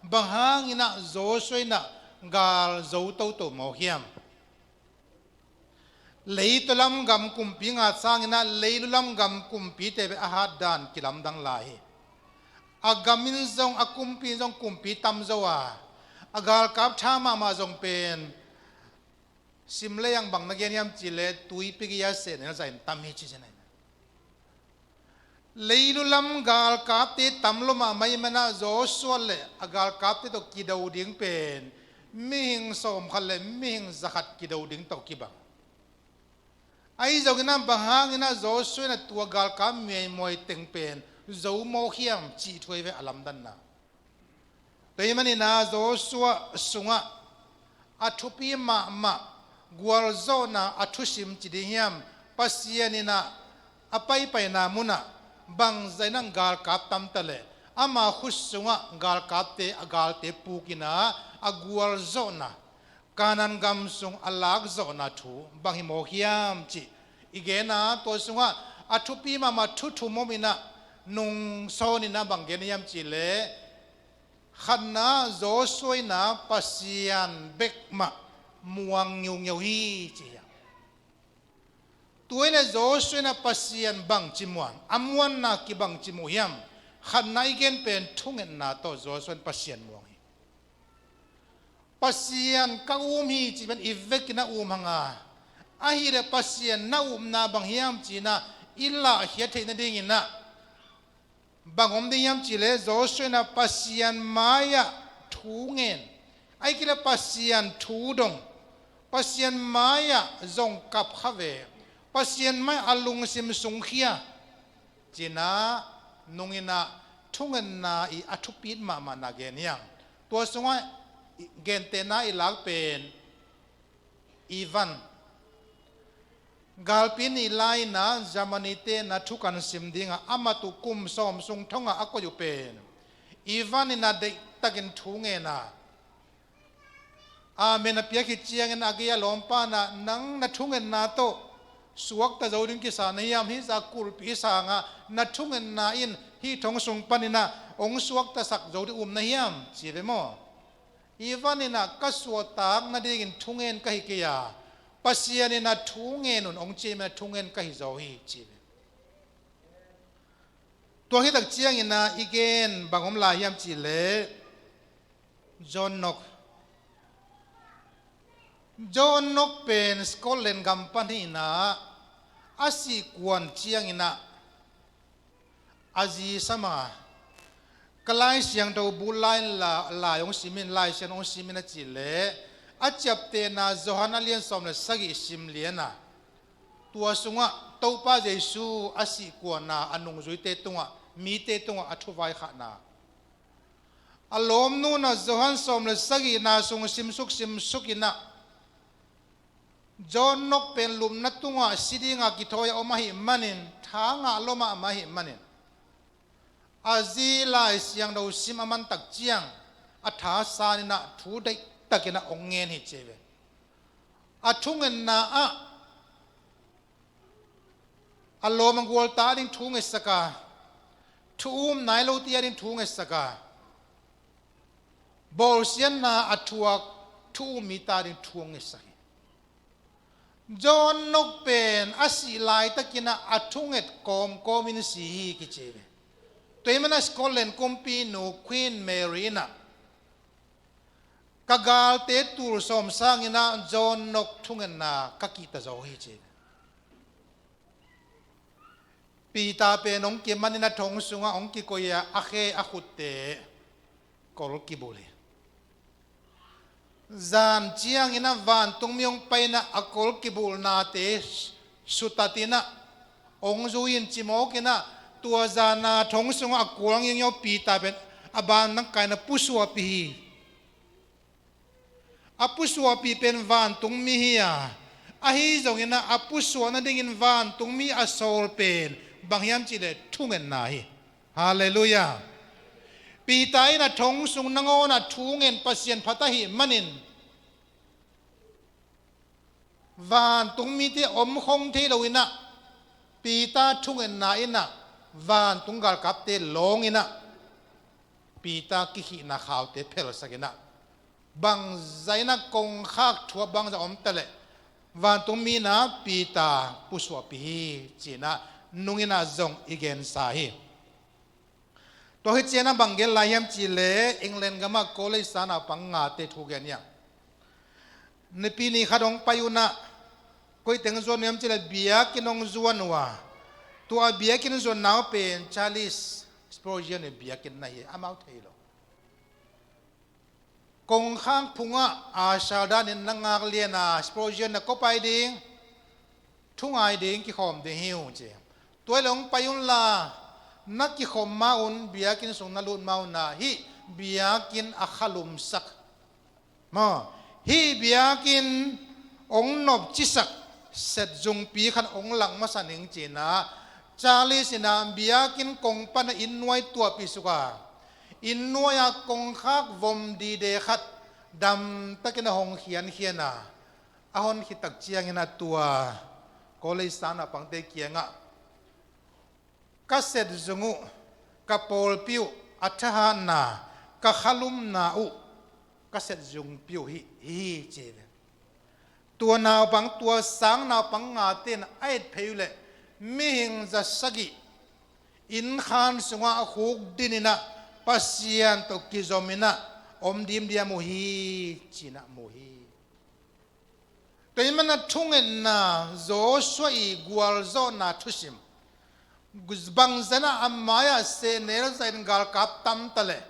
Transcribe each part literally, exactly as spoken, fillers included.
Bang hangin ah Joshua in ah gal zo toto mawk hiam? Leitung lam gam kumpi ngat sangin ah leilu lam gam kumpite bek a hat dan kilamdang lai hi. A gam in zong, a kumpi in zong kumpi tam zo a, a galkap tha mahmah zong pen sim lei ang bang na gen hiam cih leh tuipi gei-a sehnel zahin tam hi ci zen ahi. Leilu lam galkapte tam lua mahmah ahih manin ah Joshua le a galkapte tawh kido ding pen mihing sawmkhat le mihing zakhat kido ding tawh kibang. Ahi zongin ah bang hangin ah Joshua in ah tua galkap muaimuai teng pen zo mawk hiam cih thu ahi ve a lamdanna. Tua ahih manin ah Joshua sungah a thupi mahmah gualzawhna a thusim ci ding hiam, Pasian in ah a paipaina munah bangzah in ah galkap tam ta leh ama khut sungah galkapte, a galte puk in ah a gualzawhna, Kanaan gam sung a lakzawhna thu bang hi mawk hiam cih i gen a, tua sungah a thupi mahmah thu thum om in ah nungsawn in ah bang gen hiam cih leh, khatna, Joshua in ah Pasian bek mah muang ngiungeu hi ci hiam? Tua hi leh Joshua in ah Pasian bangci muang, a muanna kibangci mu hiam? Khatna i gen pen thungetna tawh Joshua in Pasian muang hi. Pasian ka um hi cih pen i vekin a um hang a, ahih leh Pasian na upna bang hiam cih in ah i lahkhiat theih nadingin ah bang om ding hiam cih leh Joshua in ah Pasian mai-ah thu ngen, ahih kei leh Pasian thu dong, Pasian mai-ah zong kap kha ve, Pasian mai-ah a lungsim sungkhia ci-in ah nung in ah thungetna i a thupit mahmahna gen hi hang. Tua sungah i gentehna i lak pen Ivan, galpi nih lai in ah Germany-te in ah thukan sim dingah a mat uh kum sawm sung thongah a koih uh pen Ivan in ah deihtakin thu ngen a, amen a piak khit ciangin a gei a lawmpa in ah, nang na thungetna tawh suakta zo ding kisa na hiam? Hih zah kulhpi sangah na thungetna in hih thong sung panin ah hong suaktasak zo ding um na hiam? Ci ve maw. Ivan in ah, ka suahtak nadingin thungen ka hi kei a, Pasian in ah thu ngen un hong ci ahih manin ah thungen ka hi zaw hi ci ve. Tua hi tak ciangin ah i gen bang om lai hiam cih leh John Knox. John Knox pen Scotland gam pan hi in ah, a sih kuan ciangin ah a zi sam a, ka Lai Siangtho bu lai in la, lai hong sim in, Lai Siangtho hong sim in a cih leh, a ciaptehna Johan a lian sawm le sagih sim lian a, tua sungah Topa Jesu a sih kuanna, a nungzuite tungah, mite tungah a thuvaikhahna, a lawmnu in ah Johan sawm le sagihna sung simsuk simsuk in ah, John Knox pen lupna tungah si dinga kithawi a om ahih manin, tha ngah lua mahmah ahih manin, a zi Lai Siangtho sim a man tak ciang a thasan in ah thu deihtakin ah hong ngen hi ci ve. A thungetna ah a lawm a gual ta ding thu ngetsak a, thu um nai lote a ding thu ngetsak a, bawlsiatna a thuak thu um mite a ding thu ngetsak hi. John Knox pen a sih laitakin ah a thunget kawmkawm in si hi kici hi. Tua ahih manin ah Scotland kumpinu Queen Mary in ah, ka galte tul sawm sangin ah John Knox thungetna ka kihta zo hi ci hi. Peter pen hong kiman in ah thong sungah hong kikoih a, a khe a khutte kol kibulh hi. Zan ciangin ah vantungmi hong pai in ah a kol kibulhnate sutat in ah hong zui in cimawk in ah, tua zan a thong sungah a kuang ngiungeu Peter pen a ban nang kai in ah pusuahpih hi. A pusuahpih pen vantungmi hi a, ahi zongin ah a pusuah nadingin vantungmi a sawl pen bang hiam cih leh thungetna hi. Halleluiah. Peter in ah thong sung nangawn ah thu ngen Pasian phat ahih manin, vantungmite omkhong thei lo in ah, Peter thungetna in ah vantung galkapte lawng in ah, Peter kikhihna khaute phelsak inah, bangzah inah kongkhak thu ah bangzah om taleh, vantung mi inah Peter pusuahpih hi ci inah nung inah zong i gensa hi. Tua hi cianah bang gen lai hiam cihleh, England gamah college sa naupang ngate thu gen hiam. Nipi ni khat hong pai unah, koiteng zuan uh hiam cihleh biakinn hong zuan uh a, tua biakinn zuan nau pen Charles Spurgeon i biakinn na hi, amau thei lo. Kongkhak phungah a saldanin na ngak liana Spurgeon na ko pai ding, thungai ding, kikhawm ding hi uh ci. Tua hi leh hong pai unla, na kikhawm ma un, biakinn sung na lut ma unla, hih biakinn a khalumsak maw, hih biakinn hong nopcisak set zungpi khat hong lak masa ning ci inah, Charles inah biakinn kong panah inn nuai tuahpih suk a, inn nuai-a kongkhak vom dide khat damtakin a hong khiankhian a, a hon khit tak ciangin a tua college sa naupangte kiangah, ka set zung uh, ka pawlpi uh, a thahatna, ka khalumna uh, ka set zungpi uh hi, hi ci ve. Tua naupang, tua sang naupang ngate in a et phei uh leh, mihing za sagih innkhan sungah a khuk din inah Pasian tawh kizom inah om dimdiam uh hi ci inah mu hi. Tua ahih manin a thungetna, Joshua i gualzawhna thusim, bangzah inah a mai-ah sehnel zahin galkap tam taleh,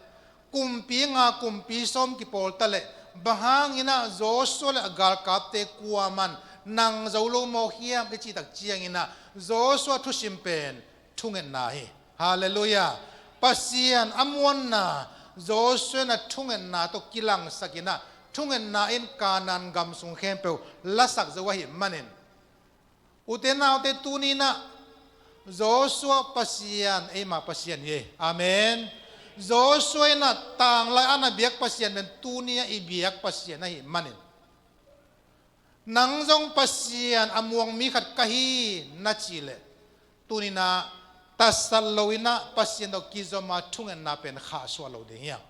kumpi nga kumpi sawm kipawl taleh, bang hang inah Joshua le a galkapte kuaman nang zo lo mawk hiam i cih tak ciangin ah Joshua thusim pen thungetna hi. Halleluiah. Pasian a muanna Joshua in a thungetna tawh kilangsak in ah, thungetna in Kanaan gam sung khempeuh lasak zo ahih manin, ute naute, tuni in ah Joshua Pasian eima Pasian hi. Amen. Joshua in ah tanglai a na biak Pasian pen tuni a i biak Pasian ahih manin, nang zong Pasian a muang mi khat ka hi na cih leh, tuni in ah tasat lo in ah Pasian tawh kizom a thungetna pen khahsuah lo ding hi hang.